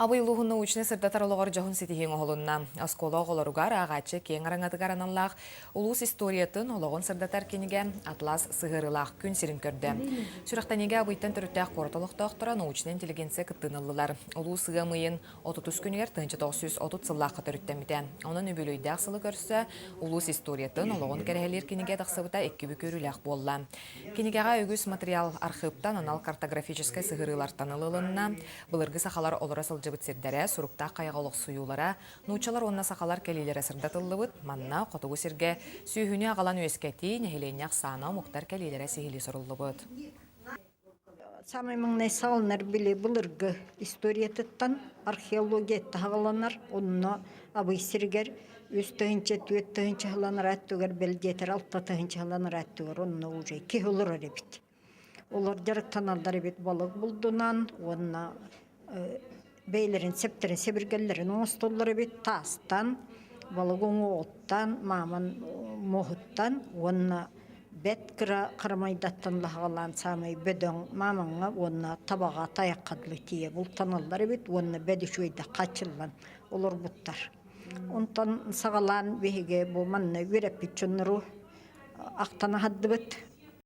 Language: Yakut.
Абый улууһун научнай сырдатар олоҕор дьоһун ситиһии оҥоһулунна. Оскуола оҕолоругар ааҕааччы киэҥ араҥатыгар аналлаах улуус историятын, олоҕун сырдатар кинигэ «Атлас сыһыарыылаах күн сирин көрдө». Сүрэхтэниигэ Абыйтан төрүттээх куорат олохтоохторо научнай интеллигенция кыттыыны ыллылар. Улуус ыам ыйын 30 күнүгэр 1930 сыллаахха төрүттэммитэ. Онон үбүлүөйдээх сылы көрсө улуус историятын, олоҕун кэрэһэлиир кинигэ тахсыбыта икки бүк үөрүүлээх буолла. Кинигэҕэ үгүс материал архыыптан анал картографическай сыһыарыылартан ылылынна. Былыргы сахалар олоро сылдьыбыт сирдэрэ, суруктаах хайаҕа олохсуйуулара, нууччалар уонна сахалар кэлиилэрэ сырдатыллыбыт. Манна хотугу сиргэ сүөһүнү аҕалан үөскэтии, нэһилиэнньэ ахсаана, омуктар кэлиилэрэ сиһилии суруллубут. Самай маҥнай саҕаланар били былыргы историятыттан археология таһаҕаланар, онно Абый сиригэр 3 тыһыынча, 4 тыһыынча сылланар аттыгар, бэл диэтэр 6 тыһыынча сылланар аттыгар онно уже киһи олорор эбит. Олор дьарыктаналлар эбит балык булдунан уонна бэйэлэрин сэптэрин сэбиргэллэрин оҥостоллор эбит таастан, балык уҥуоҕуттан, мааман муоһуттан уонна бэт кыра харамайдаттан лаһаҕалаан саамай бөдөҥ маамаҥҥа уонна табаҕа тайахха дылы тиийэ бултаналлар эбит уонна бэт үчүгэйдик хааччыллан олорбуттар. Онтон саҕалаан биһиги бу манна үөрэппит дьоннору ахтан аһардыбыт.